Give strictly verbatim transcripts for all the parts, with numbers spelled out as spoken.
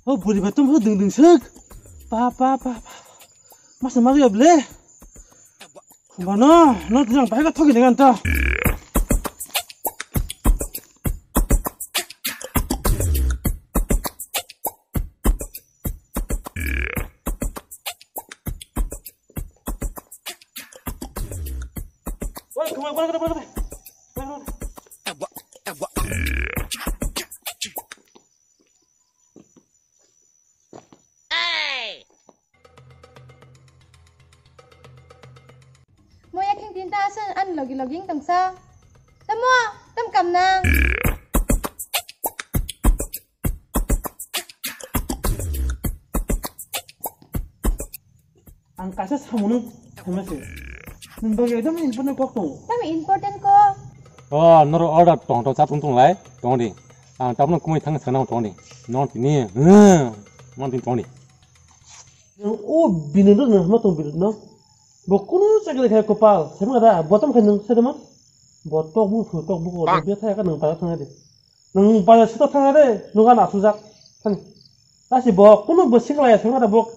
O buri ba tum ding ding sek. Pa pa pa pa. Masa mari ya ble. Bano, no tujang bai ka thogi dengan ta. Mo yakhing tinta aswng ani logi logi wng tongsa. Tamo, tam kam nang. Ang kaisa samung thangna se. Nwng bagwi ekdam important kok tongo. Tam important kok. O, noro order tong tong chat tong tong lai, tong di. Ang tabno kumui thang sana tong di. Non tini, hmm, non tini tong di. Nwng o bini no nwng hama tong bini no. Bo kunu chakri khai kopal, sema da, bo tam khai nwng sedema. Bo tok bu thu, tok bu ko, bo thaya ka nwng ta thang di. Nwng bazar sito thang de, nwng ano asujak. Thani. Tasi bo, kunu bo sikla ya thangma da bo.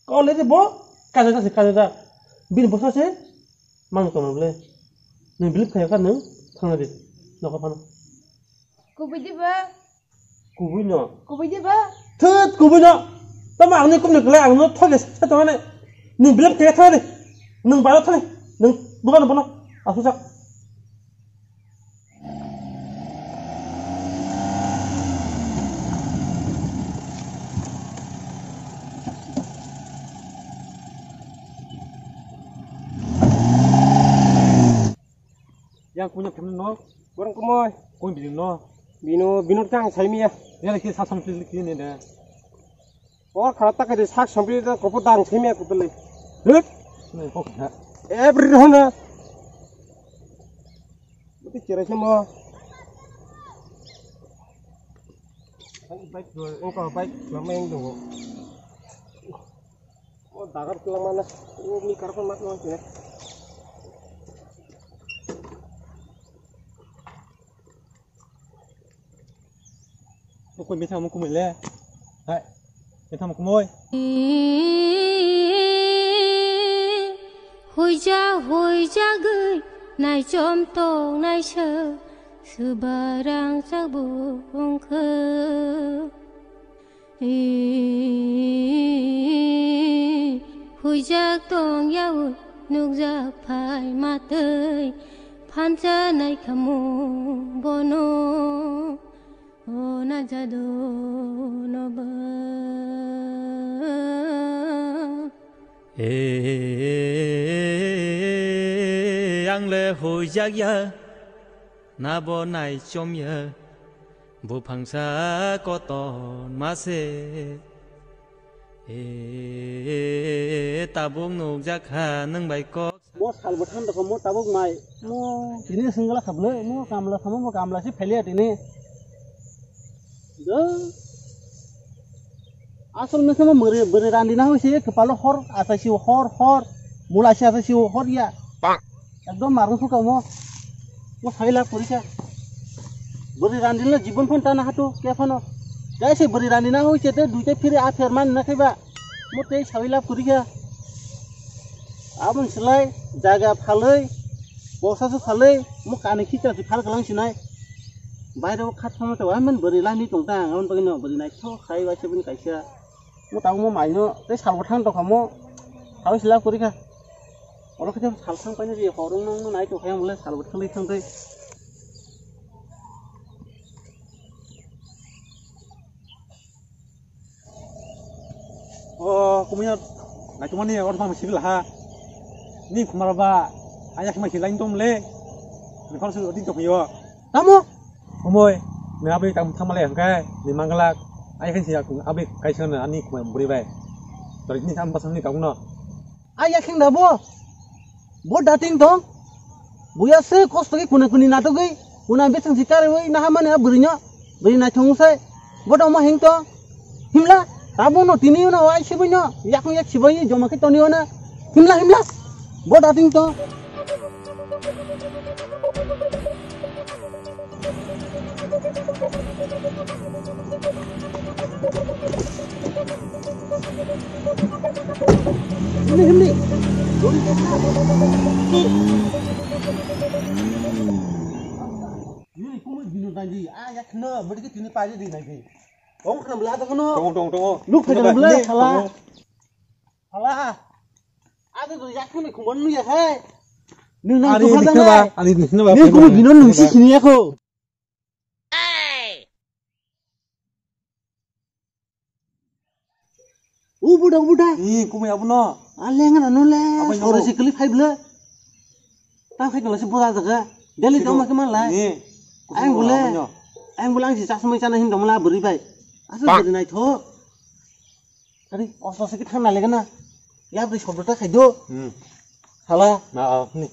Kole de bo, kaja tasi kaja da. Bini bosa se, mang kono ble. Nwng bilip khaya ka nwng thang de. Nokha phano. Kubui di ba? Kubui no. Kubui di ba? Thut kubui no. Tama ang ni kumni kle ang no thoge sa to ne. Nwng bilip khaya thang de. Nwng baro thang. Nwng bukan bono. Asujak. Yang kunya kemno? Borong kumoi. Kung bini no. Bino, bino tang sai miya. Yang lagi sasam sili kini de. O khara ta kadi sak sampi ta kopo dang simi aku tele. Hut. Nai kok na. Every hona. Buti kira simo. Bike, engko bike lama yang dong. O dagar kelang mana? O mi karpon mat nong sini. Mukui mithang mukui le. Hai. Mithang mukui. Huija huija gwi nai chom tong nai se subarang chabung khe. Huijak tong yaui nukjak phai matwi phansa nai khamu bono o na jado no ba. Ang le huijak ya. Nabo nai chomya buphangsa koton mase. E tabuk nukjak kha nwng bai kok. Mo salbo than dokho mo tabuk mai. Mo tini singla khablai mo kamla khamo mo kamla si phailiya tini. Do. Asol mese mo bwrwi, bwrwi randi na hoise kwpalo hor, achaisi hor, hor, mula si achaisi hor ya. Ekdom marung sukha mo. Mo saila purikha. Bwrwi randi na jibon phon tana hatu, ke phano. Kaise bwrwi randi na hoise te duita phiri a pher man na khaiba. Mo tei saila purikha. Abon silai, jaga phalwi, bosa su phalwi, mo kani khicha si phal kalang sinai. Bairo khat phano te wa man bwrwi lani tong ta, abon bagino bwrwi nai tho khai wa se bun kaisa. Mo tamo mo maino tei salbo thang tokha mo. Tamo sila kuri kha. Oro khe sal thang paina je horong nang no nai tokha yang bole salbo thang dei thang dei. O kumya nai tongmani oro thang sibil ha. Ni khumar ba aya khima khilai tom le. Ni khor su din tokha yo. Tamo? Omoi, ni abri tam thamale hangkai, ni mangalak, ai khen siya kung abri kaisa na ani kumai buri bai. Tori ni tam basang ni kagno. Ai ya kheng da bo. Bo dating dong. Buya se kosto ki kuna kuni natugui, kuna bechang sikare woi na hamane buri nyo, buri na thong sai. Bo dong mo heng to. Himla, tabuk no tini no ai sibai no, yakung yak sibai joma khe toni ona. Himla, himla. Bo dating to. Himni, himni. Yuri, kumui bino danji. Ah, yakno, bodi ke tini paje di nai. Tong khna bla ta kono. Tong, tong, tong. Nuk phai khna bla, sala. Sala. Ado do yakno khumon nu ya hai. Nung nang. Ari khna ba, ari khna ba. Ni kumui bino nung si sini ako. O buda, o buda. Ni kumui abono. A lenga na no le. Abo no. Soro si kali five le. Ta khai kala si buda jaga. Deli tong ma keman lai. Ni. Ang bule. Ang bule ang si chasmai chana hin dong la buri bai. Asa buri nai tho. Ari oso se ki thang na le na. Ya bri sobro ta khai do. Hmm. Hala. Na, ah, ni.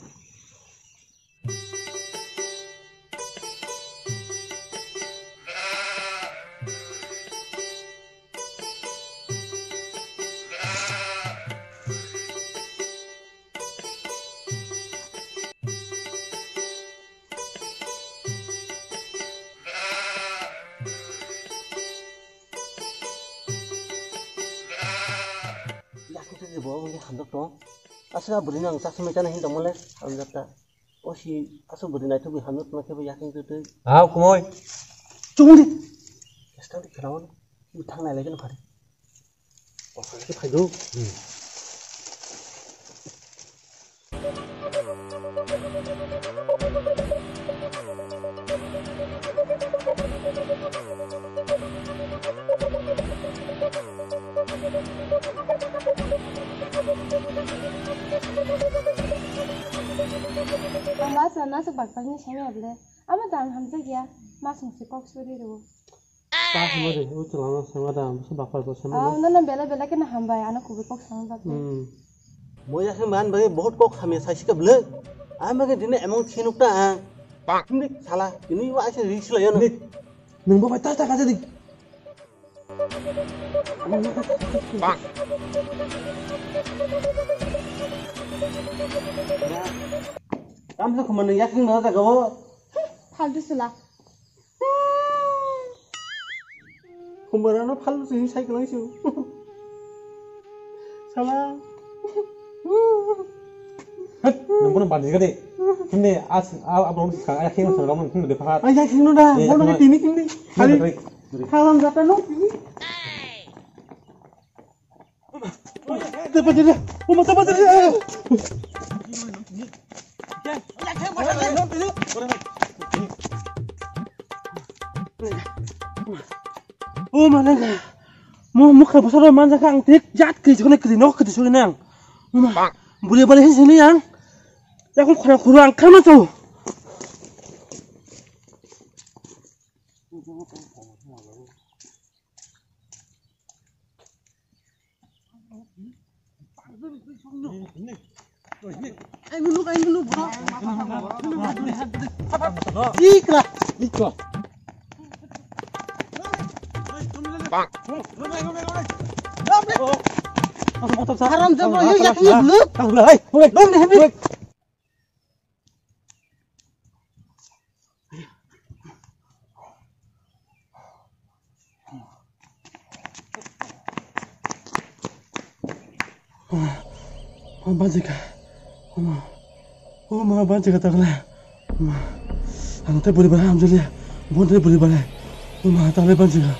Yakung twi bo wngkhe hamjak tong. Aswk a bwrwino ang chasmai chana hin tongmole hamjak ta. O si aswk bwrwi naithok bai hamjak tongkhe bo yakung twi twi. Hao, kumui. Chungdi. Kesta di kheraon. Thang nai lai khe phari. O phai khe phai do. Hmm. Ang ma sana se bakpak ni sanya ble. Ama dang hamjak ya. Ma sung se kok suri ro. Ta hwnba de, o chwla no sengma da, bwsa bakpar bo sengma. Ah, no, no, bela, bela khe na hambai, ano kubui kok sengma bagwi. Hmm. Mo ya khe man bagwi bahut kok hamya sai sika bwlwi. Ang bagwi dine emang thinuk ta ang. Hindi sala, ini wa aise ri sila yono. Ni, nwng bo bai ta ta kaja di. Tamsa khumani yaking no jaga o. Phaltu sila. Humbarano phalu sini cycle ang siu. Sala. Nang kono bani gade. Hindi as a abang sa ay king sa ram hindi de pahat. Ay king no da. Bono ke tini hindi. Kali. Halam jata no tini. Tepat dia. Uma tepat dia. Oh, mana? Mo mukha bwsaro manjakha ang tik jat kri jikone kri nok kri sori nang. Buri bari hin sini ang. Yakung khora khuru ang kama tu. Ikra. Ikra. Haram jabra, yuk, yuk, yuk, luk. Dong ni, hebi. Banjika. Oma. Oma, banjika takla. Oma. Ang te buri bara amjali. Bon te buri bara. Oma, takla banjika.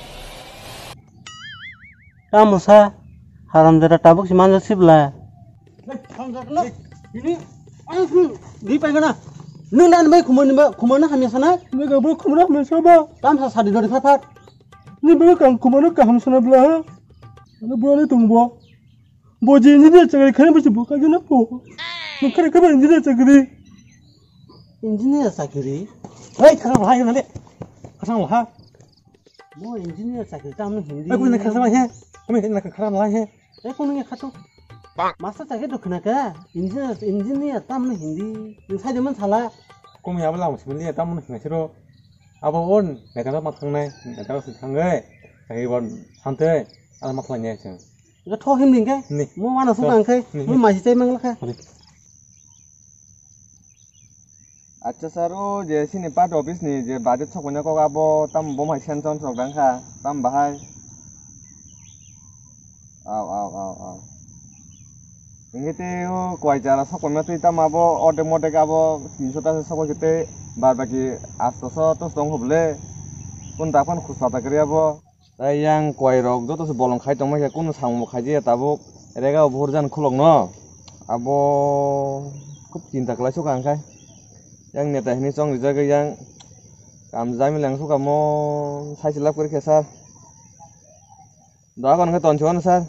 Tamo sa? Haramjada tabuk si manjak sibla. Ini, ini, di paigana. Nung dan bai khumani ba, khumani hamya sana? Nung ga bo khumani hamya saba. Tam sa sadi dori fat fat. Ni bo kang khumani kaham sana bla. Ani bo ani tungbo. Bo je engineer chakri khani bo si bo ka gana po. Nung khare khare engineer chakri. Engineer chakri? Hei, khasang lahai na le. Khasang laha. Mo engineer chakri tam no hindi. Aku na khasang he. Kami na khasang laha he. Eh, kono nge khato. Master chakri do khna ka. Engineer, engineer tam no hindi. Nung sai de man sala. Kumi abla mo simili tam no khna siro. Abo on, mekana ma thangnai, mekana si thangai. Ai bon sante, ala ma khlai nai chang. Ga tho him ning kai? Ni. Mo wana su kang kai. Ni, mo ni. Ma si chai mang la kha. Ni. Acha sir, o je sini part office ni je budget sok manya kok abo tam bo mai sen chon sok dang kha, tam bahai. Au, au, au, au. Hingke tei o kwai chara sok paima twi tamo abo ordek modek abo tinso ta se sok bai khe tei bad baki asto so to tong kho bole. Kun da phano khus pata kwrwi abo. Tei yang kwai rok joto se bolong khai tongma khe kunu samung bo khai jaya tabuk rega o buhur jan khulok no. Abo khub chinta kwlai sok ang khai. Yang neta hinwi chong rijak yang kam jami lang sok amo sai se lab kwrwi khe sir. Doa kon khe tonsi wano sir.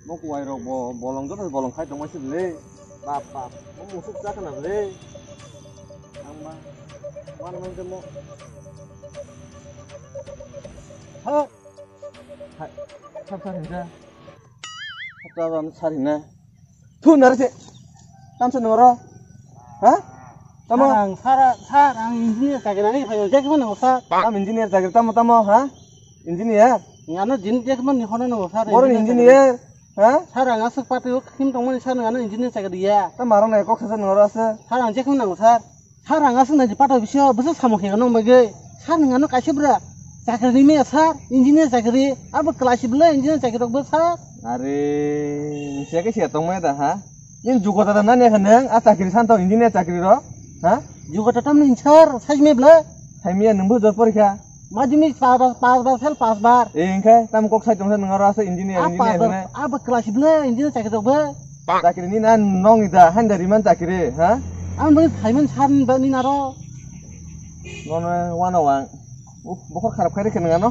Mo kuwai rok bo bolong joto bolong khai tongma sibole. Bap bap. Mo musuk cha khna bole. Ang ma. Wan man je mo. Ha. Hai. Sir sir hinja. Sir sir hinja. Thu nare se. Tamsa noro. Ha? Tamo? Sir, ang, sir, sir, ang engineer chakri nani phaio, jekhe mano, sir. Tam engineer chakri, tamo, tamo, ha? Engineer? Ano jin jekhe mani hono no, sir. Moro engineer, ha? Sir, ang aswk party o khim tongmani, sir, ano engineer chakri ya. Tam maro nai kok sasa noro ase. Sir, ang jekhe mano, sir. Sir, ang aswk nai pato bisio bwsa samung khe nang bagwi. Sir, nwng ano kaisa bwra chakri rimaya, sir, engineer chakri. Abo kwlai si bwle engineer chakri rok bo, sir. Are, nisiya khe siya tongmaya da, ha? Nini jugo tata nani khe nwng a chakri santo engineer chakri rok, ha? Jugo tata tamni sir, sai me bwle. Sai me nwng bo jot porikha. Madhyamik pa-, pa-, pas bar, fail pas bar. E, hingkhe tamo kok sai tongsa nwng aro asa engineer, a engineer pas bar, hwnwi. Abo kwlai si bwle engineer chakri rok bo. Chakri ni na nong ida, handa riman chakri, ha? Ang bai phaiman sar ni ba ni naro. Nono wano wang. Uh, bokhor kharap khairi khe nang ano.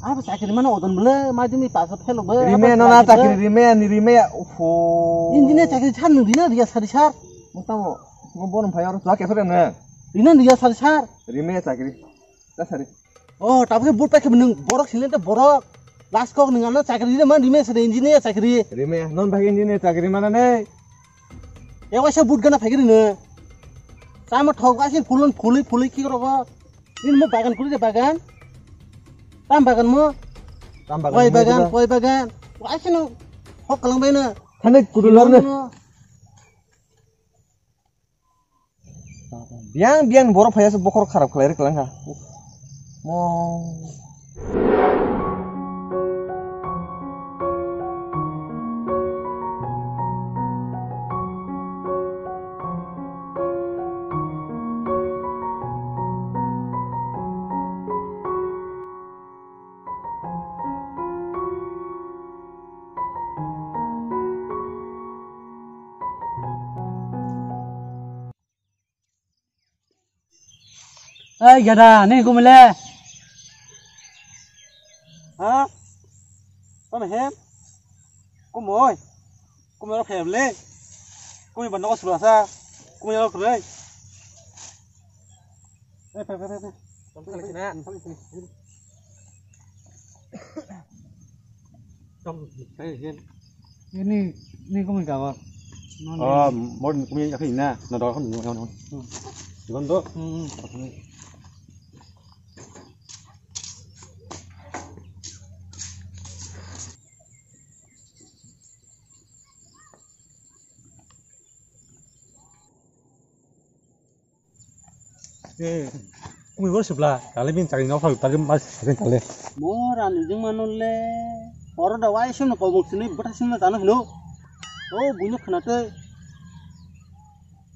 Abo chakri mano odon bwle, madhyamik pass o fail o bwle. Rime abo no na chakri chakri bwle. Rime ani rime ya. Ufo. Engineer chakri sar nwng rina riya sari sar. Mo tamo, mo bono phai oro chwa kesa rene. Rina riya sari sar. Rime ya chakri. Ta sari. Oh, tabuk se but paikhe nwng borok silente borok. Last kok nwng ano chakri rire man rime sari engineer chakri. Rime, non bhai engineer chakri mana nei. E waisa but gana phaikhe rine. Chama thok asin phulon phuli phuli ki rogo. Nini mo bagan kuri de bagan. Tam bagan mo. Tam bagan koi mo bagan, ida. Koi bagan. Waisa no hok kalang bai na. Thane kudu lor ne. No, no. Biyang biyang borok phaiya se bokhorok kharap khlai rwkha langkha. Mo. Ei gada, ni kumile? Ha? Tamo hem? Kumoi? Kumoi rok hem le? Kumoi banda ko sura sa? Kumoi rok le? Ini, ini kau minta apa? Oh, mau kau minta apa ini? Nah, dah kau minta apa? Bukan tuh. Hmm. Eh, kumi bor sibla, kali bin chakri nok phal tagi mas sakri kali. Mo rani jing mano le, oro da wai sum no kobok sini bwtha sini tano hino. O buino khana te.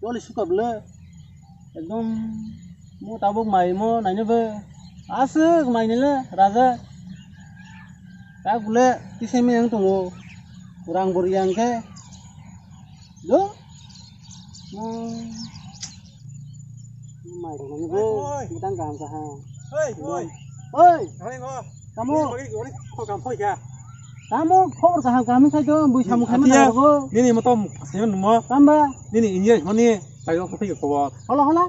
Joli suka bwle. Ekdom mo tabuk mai mo naino be. Aswk mai nile raja. Tak bwle tisai me ang tongo. Rang bor yang khe. Do. Mai rok nani bo. Oi, oi. Butang kaham kaham. Oi, oi. Oi. Hai ngo. Tamo. Ini bagi, ini kok kampoi kha? Tamo khobor kaham kaham khai do, bui samung khai mano. Nini motom semen mo. Tamba. Nini injir mani, tayo kopi khobor. Hola, hola.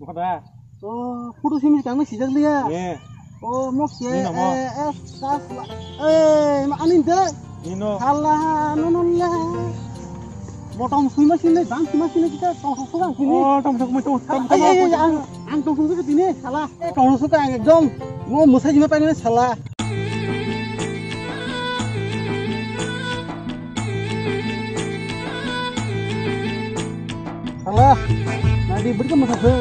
Buka da. Oh, photo simi kang sijak liya. Ye. Oh, mo ke. Nino mo. Eh, eh, kas la. Eh, ma anin de. Nino. Hala, no, no, la. Motom sui ma sini, bang sui ma sini kita tong suk suk ang sini. Oh, tong suk ma tong, tong, tong. Ay, ay, ay, ang, ang tong suk suk sini, sala. Eh, tong suk ang ekdom. Mo musai jima paine sala. Sala. Nadi beri ka musai.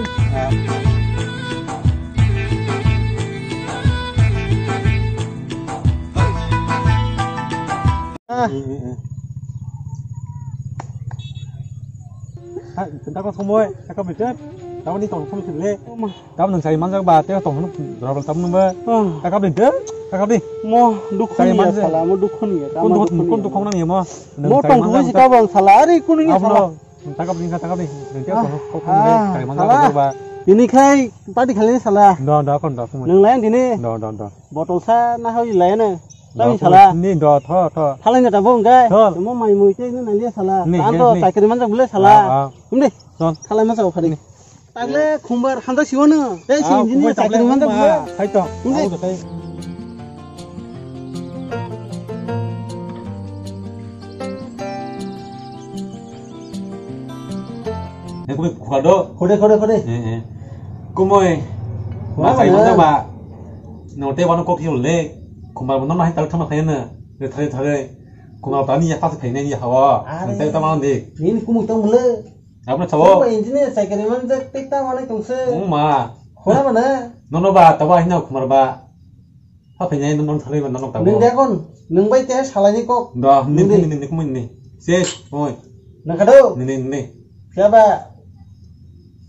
Hai, tang ko somoi, tang ko biket. Tamo ni tong somoi sile. Tamo nang sai manjak ba, tei tong rol tamo nang ba. Tang ko biket, tang ko bi. Mo dukhu ni sala, mo dukhu ni. Kun dukhu, kun dukhu nang ya mo. Mo tong dukhu si ka bang sala, ari kun ni sala. Tang ko bi, tang ko bi. Tei tong ko ko nang sai manjak ba. Ini khai padi khali sala. Do do kon do. Nang lain dini. Do do do. Botol sa na hoi lai na. Tami sala. Ni do tho tho. Thalai na tabo engkai. Thol. Mo mai mui tei na nang dia sala. Ni, ni, ni. Chakri manjak bule sala. Ah, ah. Hum de. Thol. Thalai manjak khani. Ni. Tagle khumbar hamda siwano. Ei si Ah, ini khumbar chakri tagle manjak bule. Hai to. Hum de. Au de kai. Ni kumui khwlai do. Khode, khode, khode. Eh, eh. Kumui. Khwlai Ma sai mana? Mana ba. No te wano kok hiyo le. Khumbar no na hai tal thama khai na. Re thare thare. Khumbar tani ya pas khai ne ya hawa. Are. Te ta man de. Nini kumui tong le. Abna chawo. Ba engineer sai kare man jak te ta mana tong se. Oh ma. Khwlai mana? No no ba ta ba hina khumbar ba. Ha phai nai non thari ba non ta. Nung de kon, nung bai te salai ni kok. Do, ni ni ni ni kumui ni. Se, oi. Nang kado. Ni ni ni. Siapa?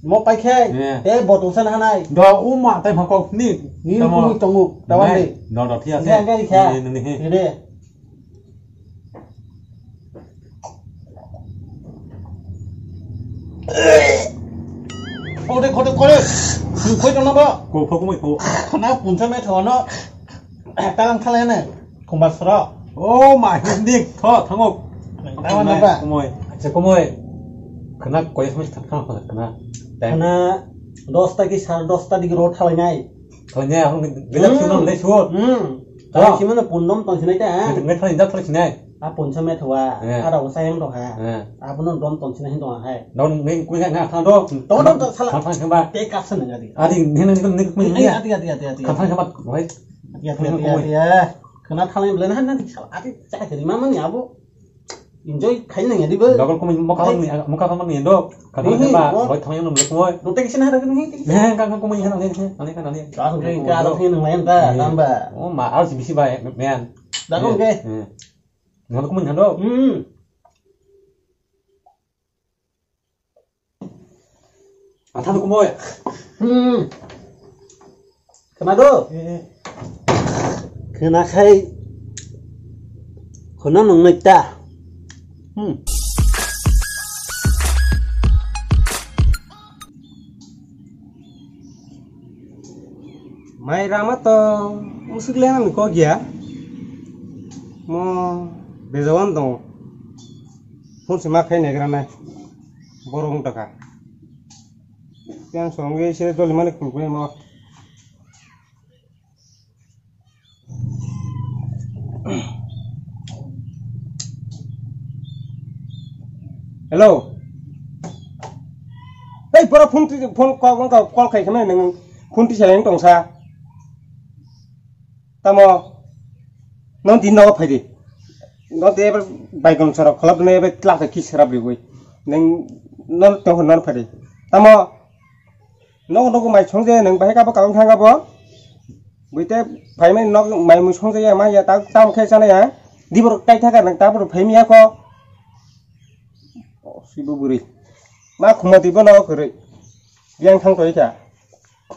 Mo pai khai. Te botol san hanai. Do, uma tai ma kok ni. Ni kumui tongu. Tawan de. Do do thia se. Ni ni ni. Ni de. Khode, khode, khode. Khoi tong na ba? Ko, ko, ko, ko. Khana punsa me thono. Talang khala ne. Khumbar sro. Oh my god, tho, thango. Talang na ba? Kumui. Acha kumui. Khana koi khmai thang thang khana. Khana dosta ki sare dosta dik ro thalai nai. Thoi ne, ang gila Hmm. Sino le suot. Hmm. Tang sima na pundom tang sinai ta. Ngai thoi da thoi sinai. A punsa me thowa. Eh. Ara usa yang doha. Eh. Abuno dom tang sinai hin doha hai. Don ngai kui ngai ngai thang do. Don don sala. Thang thang ba. Te kap sa nang adi. Adi ne ne ne ne. Adi adi adi adi adi. Thang thang ba. Oi. Adi adi adi adi. Khana thalai bela na na sala adi cha kiri mama ni abu. Enjoy khaina nang yadi bo. Dogol kumui mokha ni mokha ni do. Kadang ba boy thang yang nang kumui. Dote kisi na hara ni. He ka ka kumui hana ni. Ani ka ani. Ka ka ka ka nang layan ta tamba. Oh ma, al si bisi ba man. Dagol ke. Nang kumui hando. Hmm. Athan kumoi. Hmm. Khna do? Eh, eh. Khna khai. Khna nung nai ta. Hmm. Mai rama to musuk le nang ko gya. Mo bejawan dong. Phone se ma khai negra nai. Borok wng tongkha. Yang songwi se doli mani khulukmani mo. Hello. Hey, pura phone twi, phone call, call, call khai khna nang phone twi seleng tongsa. Tamo, non din nogo phaidi. Non te ebar baikon sorok kholop dune ebar tlak ki serap riwi. Neng non tong non phaidi. Tamo, nogo nogo mai songje neng bahai kabo kalang thang abo. Buite phaimani nok mai mui songje ya ma ya ta tam khe chana ya. Dibor kai thaka nang tabor phaimi ya ko. O, sibo buri. Ma khuma twi bono kwrwi. Yang thang toi kha.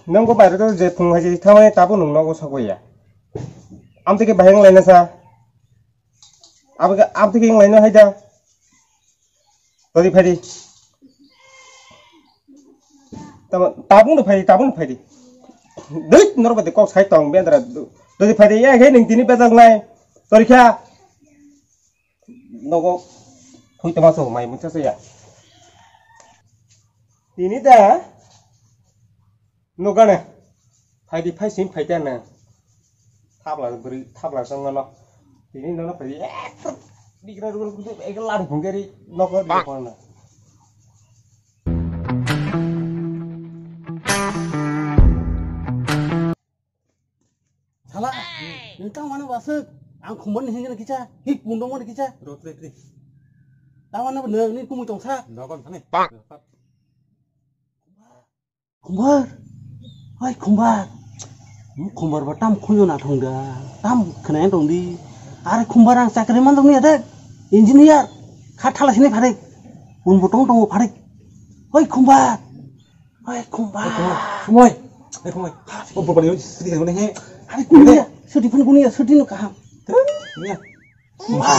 Nang go baire to je phung hai je thangmani tabo nung nogo sokoi ya. Amtwi khe bahai wng laina sa. Abo khe amtwi khe wng laina hai da. Todi phai di. Tamo tabung no phai di, tabung no phai di. Dui norok bai de kok sai tong bendra. Todi phai di ya khe ning tini bedal nai. Tori kha. Nogo thui tama so mai mun cha ya. Tini da. Nogana. Phai di phai sim phai ta na. Thapla bri thapla song no. Tini no phai di. Dikra rul kudu ek lari phungeri noko di ko na. Sala, nang tang mana wasuk? Ang khumban ni hingna kicha, hik pundong mana kicha. Ro tre tre. Tang mana ni kumui tong sa. Dogon thani. Khumbar. Hai khumbar. Khumbar ba tam khunjo na thong da. Tam khna tong di. Are Khumbar, ang chakri man dong ya de. Engineer. Kha thala sini pharik. Pun botong tongo pharik. Oi Khumbar. Oi Khumbar. Khumbar. Khumoi. Oi Khumoi. O bopani sidi kan he. Are kunia. Sudi pun kunia, sudi no kaham. Ya. Khumbar.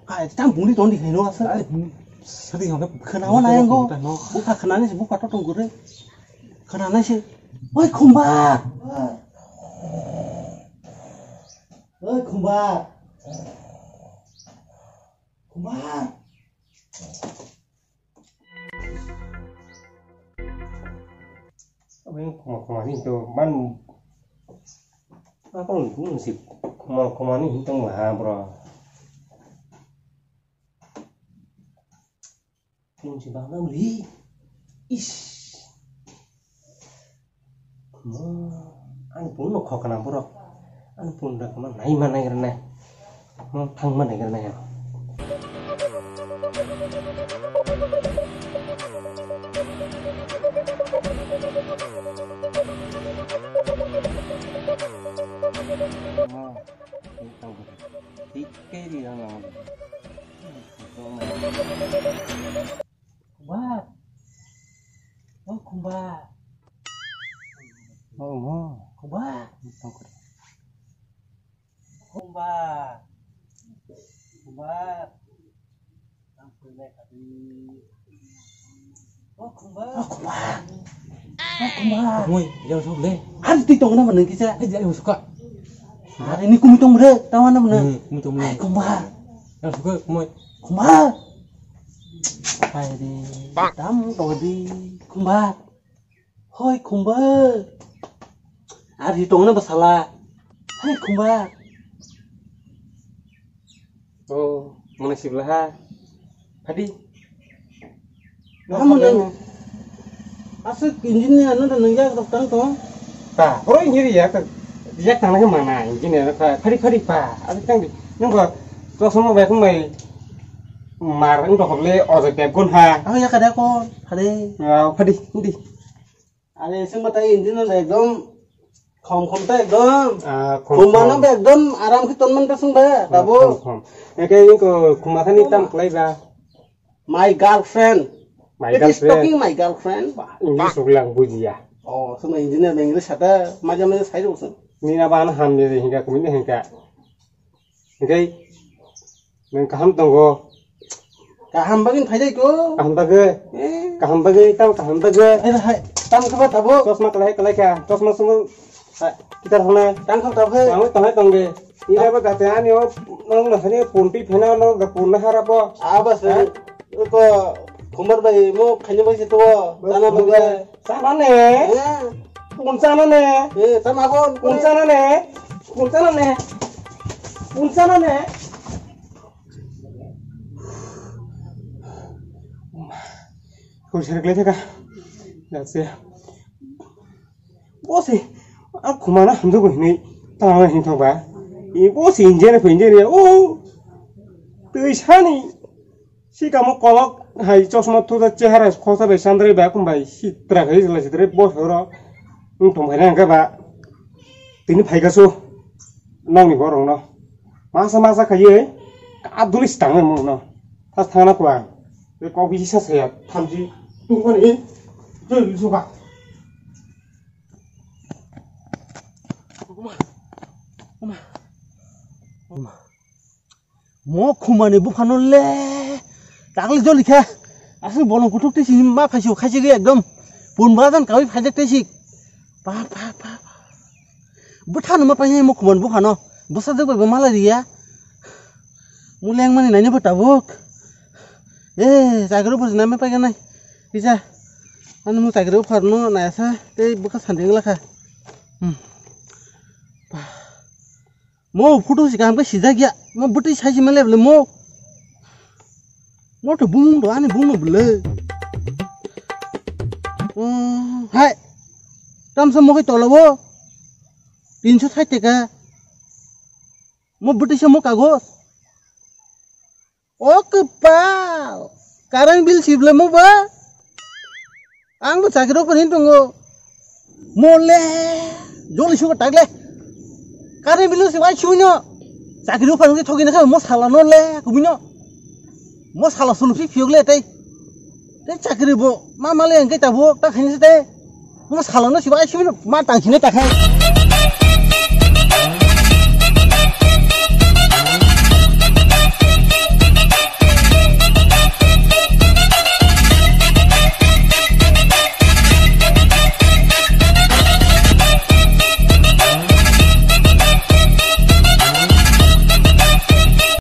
Ai, tam bungni tongdi khaino asa. Ai, bungni. Sadi hone. Khnawa na yango. Bukha khnani se bukha to tong gure. Khnani se. Oi Khumbar. Oi Khumbar. Khumbar. Abang khoma khoma ni to man. Ako ni si khoma khoma ni hintong ha bro. Phone si bang nam li. Is. Mo, ani phone no khokna borok. Ani phone da kama nai ma nai rna. Mo thang ma nai rna ya. Mo, thang ma. Thik ke ri rna. Khumbar. Oh, Khumbar. Oh, mo. Khumbar. Khumbar. Khumbar. Oh, Khumbar. Oh, Khumbar. Oh, Khumbar. Moi, ya sok le. Ari twi tong na mane kisa. Ai, jai musuka. Ari ni kumi tong bre, tawa na mane. Hmm, kumi tong bre. Ai, Khumbar. Ya sok moi. Khumbar. Hai di. Tam to di. Khumbar. Hoi Khumbar. Ari tong na basala. Hai Khumbar. Oh, mane sibla ha. Hadi. Amo nang. Aswk engineer no da nang yak rok tang tong. Pa, boro engineer yak, yak tang na mana engineer ka phari phari pa. Aswk tang di. Nang ko to somo bai kung bai mar ang to le o je tep gun ha. Ang yak ada ko, hade. Ah, phadi, di. Are sing batai engine no ekdom khom khom ta ekdom. Ah, khom khom. Khum mano ba ekdom aram khe ton man ta sung ba, tabo. Khom khom. Eke ko khum athani tam klai ba. My girlfriend. My girlfriend. It is talking my girlfriend. English uk lang bujiya. Oh, sung engineer English sata maja maja sai rok sung. Nina ba na ham de hinga kumini hinga. Hingke nwng kaham tongo. Kaham bagwi phaijai ko. Kaham bagwi. Eh. Kaham bagwi, tamo kaham bagwi. Ai hai, tam khe ba tabuk. Chosma kalai kalai kha. Chosma sumo. Hai. Kitar hone. Tam khe tabuk. Tamo tamo tongge. Ira ba gate ani o nang na hani punti phena no ga punna harap o. Aba se. Ha? Ko Khumbar bai mo khaini bai se to. Tana bagwi. Sana ne? Eh. Punsa na ne? Eh, sama kon. Punsa na ne? Punsa na ne? Punsa na ne? Kau seri kelai thaka. That's it. Bosi, a khumana hamjak hinwi tangna hinwi thangba. I bosi engineer pha engineer o twi sani. Sikamo kolok hai chosma thuda chehara khosa bai sandrai ba kumbai sitra khai jela sitra bo horo. Wng tong phaina hwnkhe ba tini phaikasu nokni borokno masa masa khaiwi abduli se tangwi mungno tas thangna kua. Be kok bisi sa saya thamchi tungmani joi suka. Mo khumani buphano le takle joli kha. Aswk bolong kuthuk twi sini ma phaisio khaisik ekdom. Pun bwla jan kawi phaijak twi sik. Pa pa pa. Bwthano ma painai mo khumani buphano. Bwsa dwk bai bo malai riya. Mo lengmani naina bo tabuk. Eh, chakri bo naima paikanai. Kisa. Ani mo chakri bo pharno naisa tei bwkha sandi wngla kha. Hmm. Pa. Mo photo si kaham khe sijak ya. Mo bwtwi sai si male bole mo. Mo to bumung do ani bumung bole. Oh, hai. Tamsa mo kai tola bo. Tinso sait taka. Mo bwtwi sa mo kagos. O kwpal, current bill sible mo ba? Ang bo chakri rok phanin tongo. Mo le, joli suka tak le. Are bilu si bai chumino. Chakri uphang ke thogi na kha mo sala no le kumino. Mo sala sulu phi phiyok le tei. Tei chakri bo ma ma le ang ke ta bo ta khaini se tei. Mo sala no si bai chumino ma tang khine ta khai.